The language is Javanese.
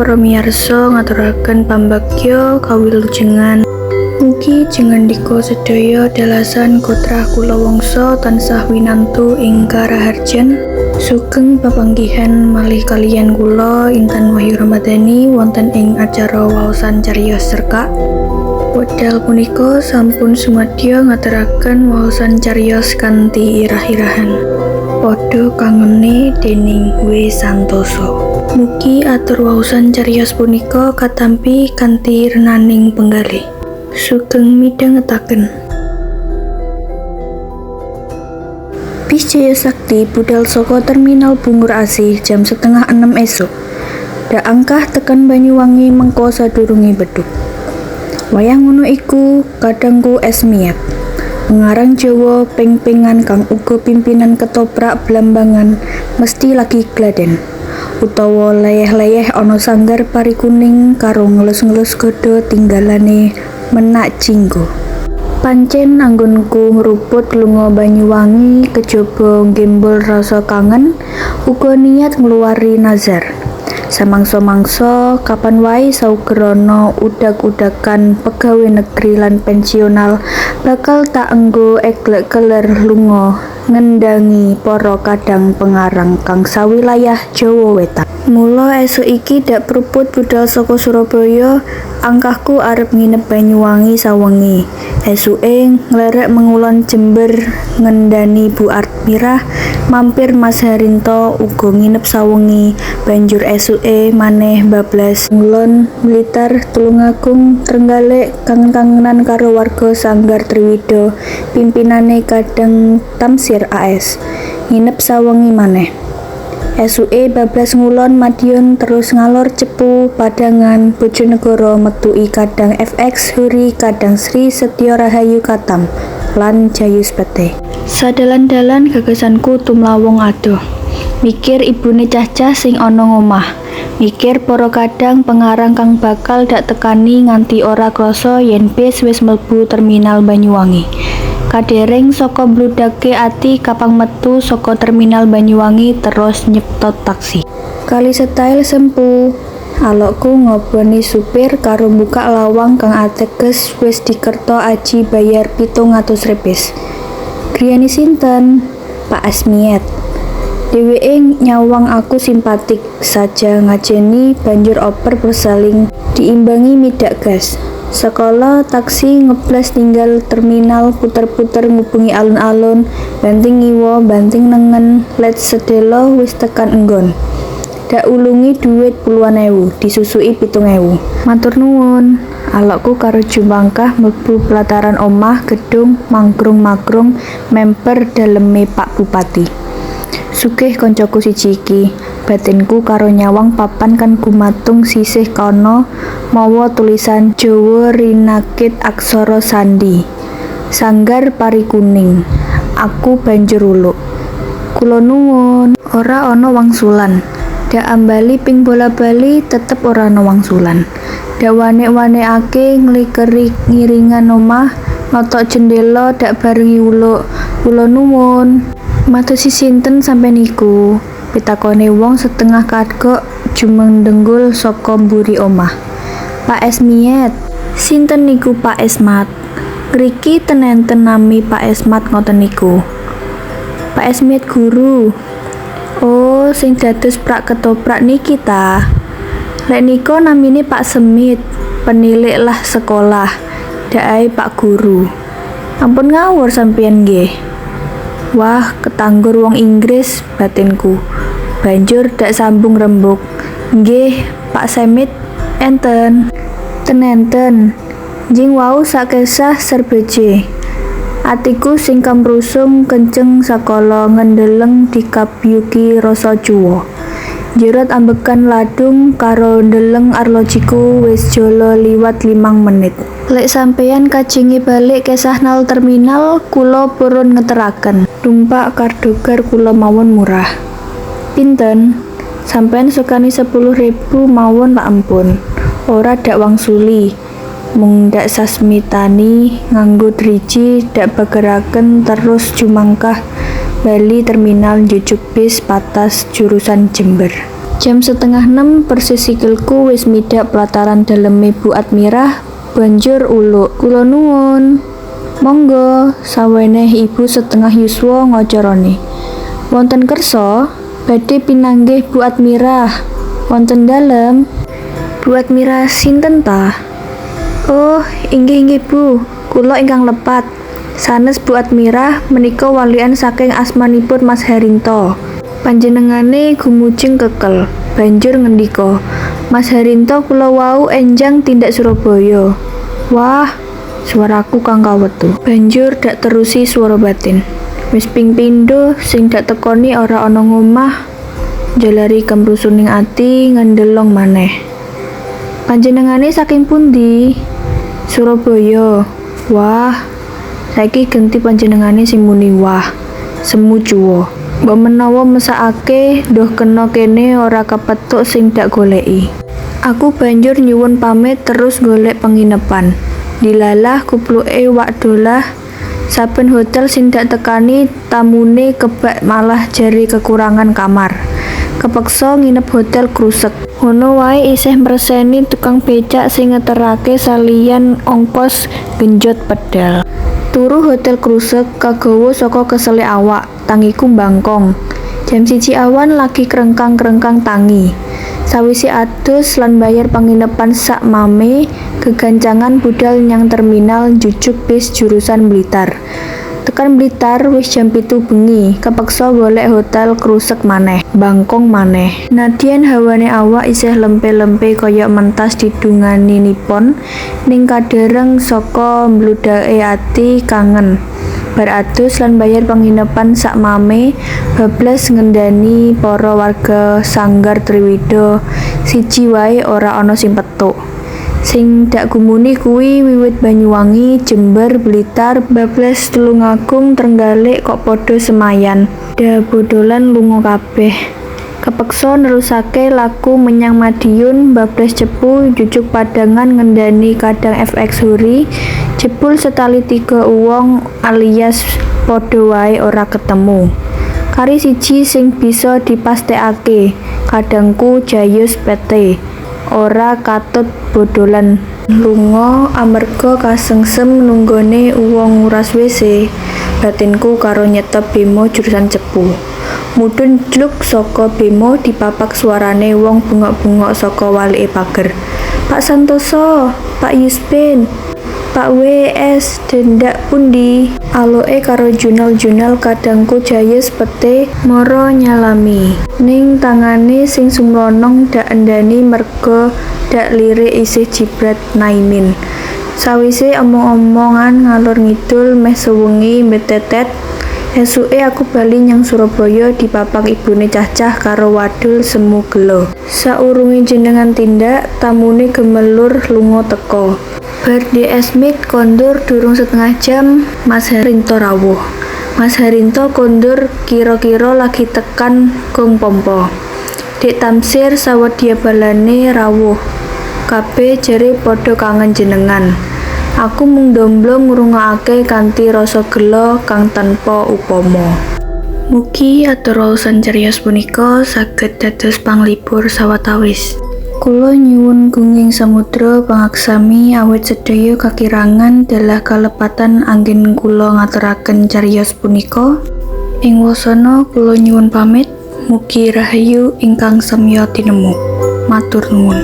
para miyarsa ngaturaken pambagya kawilujengan. Mugi jengandika sedaya dalasan kotrah kulawangsa tansah winantu ing karaharjan. Sugeng papanggihan malih kaliyan kula Intan Wahyu Ramadhani wonten ing acara waosan cariyos cerkak. Wekdal punika sampun sumadya ngaturaken waosan cariyos kanthi irah-irahan. Padha kangene dening W Santoso. Mugi atur waosan cariyos punika katampi kanthi renaning penggalih. Sugeng midhangetaken. Bis Jaya Sakti budal saka Terminal Bungur Asih jam 5.30 esuk. Dak angkah tekan Banyuwangi mengko sadurunge beduk. Wayah ngono iku kadangku Esmiat. Pengarang Jawa peng-pengan kang uga pimpinan ketoprak Blambangan mesti lagi gladen. Utawa leyeh-leyeh ana sanggar pari kuning karo ngelus-ngelus gada tinggalane Menak Jinggo. Pancen anggonku ngruput lunga Banyuwangi kejaba nggembol rasa kangen, uga niat ngluwari nazar. Samangsa-mangsa kapan wae saugerana udag-udagan pegawe negeri lan pensional bakal tak enggo eglek keler lunga ngendangi para kadang pengarang kang sawilayah Jawa Wetan. Mula esuk iki dak pruput budal saka Surabaya, angkahku arep nginep Banyuwangi sawengi. Esuke nglerek mengulon Jember ngendani Bu Atmirah, mampir Mas Harinto uga nginep sawengi, banjur esuke maneh bablas ngulon Blitar, Tulungagung, Trenggalek, kangen-kangenan karo warga Sanggar Triwida pimpinane Kadang Tamsir AS. Nginep sawengi maneh. Esuke bablas ngulon Madiun terus ngalor Cepu, Padangan, Bojonegoro metuki Kadang FX Huri, Kadang Sri Setyo Rahayu Katam, lan Jayus Pete. Sadalan-dalan gagasanku tumlawung adoh. Mikir ibune cah-cah sing ana ngomah. Mikir para kadang pengarang kang bakal dak tekani nganti ora krasa yen bis wis mlebu Terminal Banyuwangi. Kadereng saka mbludake ati kapang metu saka Terminal Banyuwangi terus nyeptot taksi. Kali setail sempu, alokku ngoboni supir karo mbukak lawang kang ateges wis dikerto aji bayar 700 repis. Griyane sinten? Pak Asmiat. Dheweke nyawang aku simpatik, saja ngajeni banjur oper bersaling diimbangi midak gas. Sekolah taksi ngeblas ninggal terminal puter-puter ngubungi alun-alun, banting ngiwa, banting nengen, let sedelo wis tekan enggon. Dak ulungi duit puluhan ewu, disusuki 7.000. Matur nuwun. Alokku karo jumangkah mlebu pelataran omah gedung manggrung-manggrung memper daleme Pak Bupati. Sugih koncoku siji iki, batinku karo nyawang papan kang gumatung sisih kono mawa tulisan Jawa rinakit aksara sandi. Sanggar Pari Kuning. Aku banjur uluk. Kula nuwun, ora ana wangsulan. Dak ambali ping bola-bali tetep ora ana wangsulan. Dak wanek-wanekake nglikeri ngiringan omah, notok jendela dak barengi uluk. Kula nuwun. Madosi sinten sampeyan niku? Pitakone wong setengah kagok jumendhenggul saka mburi omah. Pak Esmiet. Sinten niku Pak Esmat? Ngriki ten enten nami Pak Esmat ngoten niku. Pak Esmiet guru. Oh, sing dados prak ketoprak niki ta? Lek nika namine Pak Semit, penilik lah sekolah. Dae Pak Guru. Ampun ngawur sampeyan nggih. Wah, ketanggur wong Inggris batinku. Banjur dak sambung rembug. Nggih, Pak Semit enten. Ten enten. Njing wau sakesah serbeje. Atiku sing kamrusung kenceng sakala ngendeleng dikabyuki rasa cuwa. Njerot ambekan ladung karo ndeleng arlojiku wis jala liwat 5 menit. Lek sampeyan kajenge balik kesah nal terminal, kula purun ngeteraken. Numpak kardogar kula mawon murah. Pinten? Sampeyan sukani 10.000 mawon lak ampun. Ora dak wangsuli. Mung dak sasmitani nganggo driji dak bageraken terus jumangkah bali terminal njujuk bis patas jurusan Jember. Jam 5.30 persis sikilku wis midak plataran daleme Bu Atmirah, banjur uluk. "Kula nuwun." "Monggo," saweneh ibu setengah yuswa ngacarane. "Wonten kersa? Badhe pinanggih Bu Atmirah. Wonten dalem?" "Bu Atmirah sinten ta?" "Oh, inggih inggih Bu, kula ingkang lepat. Sanes Bu Atmirah, menika walikan saking asmanipun Mas Harinto." Panjenengane gumujeng kekel, banjur ngendika, "Mas Harinto kula wau enjang tindak Surabaya." "Wah," suaraku kang kawetu. Banjur dak terusi swara batin. "Wis ping pindho sing dak tekoni ora ana ngomah." Jalari kemrusuning ati ngendelong maneh. "Panjenengane saking pundi?" "Surabaya." "Wah." Saiki genti panjenengane sing muni wah. Semu cuwa. Mbok menawa mesakake ndoh kena kene ora kepethuk sing dak goleki. Aku banjur nyuwun pamit terus golek penginepan. Dilalah kupluke wak dolah, saben hotel sing dak tekani tamune kebak malah jare kekurangan kamar. Kepeksa nginep hotel Krusek. Ngono wae isih mreseni tukang becak sing ngeterake saliyan ongkos genjot pedal. Turu hotel Krusek kagawa saka kesele awak, tangiku mbangkong. Jam 1 awan lagi krengkang-krengkang tangi. Sawise adus lan bayar penginepan sak mame, gegancangan budal nyang terminal njujuk bis jurusan Blitar. Tekan Blitar wis jam 7 bengi, kepeksa golek hotel Krusek maneh, mbangkong maneh. Nadyan hawane awak isih lempe-lempe kaya mentas didungani Nippon, ning kadereng saka mbludake ati kangen. Bar adus lan bayar penginepan sak mame, bablas ngendani para warga Sanggar Triwida, siji wae ora ana sing petuk. Sing dak gumuni kuwi wiwit Banyuwangi, Jember, Blitar, bablas Tulungagung, Trenggalek kok padha semayan. Da bodolan lunga kabeh. Kepeksa nerusake laku menyang Madiun, bablas Cepu, njujuk Padangan ngendani kadang FX Hori, jebul setali tiga uwong alias padha wae ora ketemu. Kari siji sing bisa dipastekake, kadangku Jayus Pete ora katut bodolan lunga amarga kasengsem nunggone uwong nguras WC. Batinku karo nyetop bemo jurusan Cepu. Mudhun jluk saka bemo dipapak suarane wong bengok-bengok saka walike pager. "Pak Santoso, Pak Yuspin, Pak WS tindak pundi?" Aloke karo junal-junal kadangku Jayus Pete mara nyalami. Ning tangane sing sumronong dak endani merga dak lirik isih jibrat Naimin. Sawise omong-omongan ngalor ngidul meh sewengi mbetetet, esuke aku bali nyang Surabaya dipapak ibune cah-cah karo wadul semu gela. "Saurunge jenengan tindak, tamune gemelur lunga teka." Bar DS Smith kondur durung setengah jam, Mas Harinto rawuh. Mas Harinto kondur kira-kira lagi tekan gong pompa. "Dik Tamsir sawadya balane rawuh. Kabeh jere padha kangen jenengan." Aku mung ndomblong ngrungokake kanthi rasa gela kang tanpa upama. Mugi atur waosan cariyos punika saged dados panglipur sawetawis. Kula nyuwun gunging samudra pangaksami awit sedaya kakirangan dalah kalepatan anggen kula ngaturaken cariyos punika. Ing wasana kula nyuwun pamit, mugi rahayu ingkang samya tinemu. Matur nuwun.